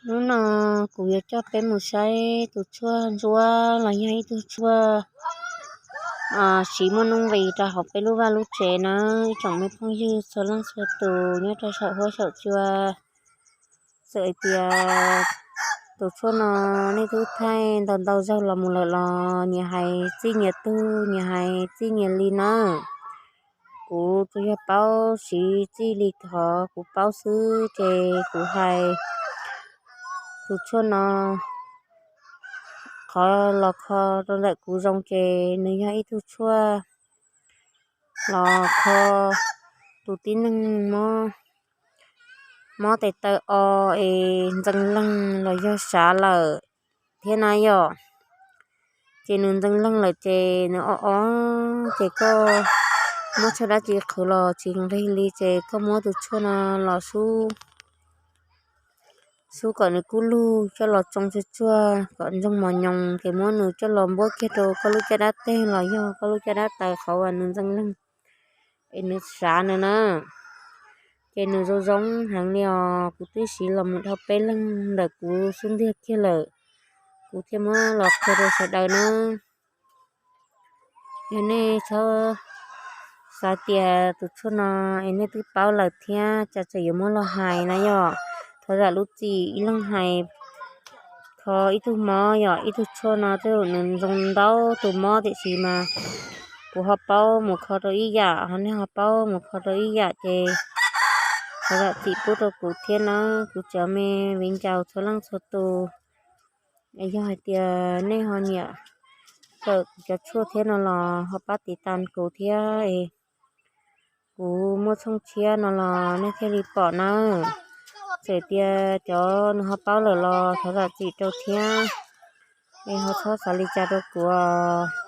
Hnub no kuv yuav coj peb mus saib tus tshuaj ntsuab los yog ib tug tshuaj siv muaj nuj nqis rau hauv peb lub vaj lub tsev na, ib tsoom me phooj ywg txhua leej txhua tus nyob rau saum huab saum cua. Txawm hais tias tus tshuaj no nej twb thaij ntau ntau zaug los mus lawm los nyias hais txij nyias tug, nyias hais txij nyias li na. Kuv tsuas yog paub siv txij li qhov kuv paub xwb ces kuv hais tus tshuaj no qhov los kho rau ntawm kuv zoo ces nws yog ib tug tshuaj los kho tus tib neeg mob tes taw o es ntxeev leeg los yog sav lawm thiab na yom. Ces nws ntxeev leeg lawm ces nws o o, ces koj muab tshuaj dab tsi qhwv los tsis nqig li ces koj muab tus tshuaj no los sub, sub kom nws kub lug coj los tsoo tsuag tsuag kom ntsoog mos nyoos ces muab nws coj los npuab kiag rau koj lub caj dab teg los yog koj lub caj dab taw qhov uas nws ntxeev leeg es nws sav nws na. Ces nws zoo zoo heev li os, kuv twb siv los mus dhau peb leeg ntawm kuv xub ntiag kiag lawm, kuv thiaj muab los qhia rau sawv daws na. Yog nej txhob xav tias tus tshuaj no es nej twb paub lawm thiab cas tseem yuav muab los hais na yom. Thov zam lub txim ib leeg hais kho ib tug mob yom, ib tug tshuaj no tej zaum nws zoo ntau tus mob tiam sis mas kuv ho paub mus kho rau ib yam ho nej ho paub mus kho rau ib yam ces thov zam txim pub rau kuv thiab na, kuv cov me viv ncaus txhua leej txhua tus. Yog hais tias nej ho nyiam kawm kuv cov tshuaj thiab no los ho pab tiv tas kuv thiab, kuv muaj tshooj tshiab no los nej thiaj li pom nawb. Txawm tias cov nws ho paub lawm los thov zam txim rau thiab, es ho txhob xav li cas rau kuv os.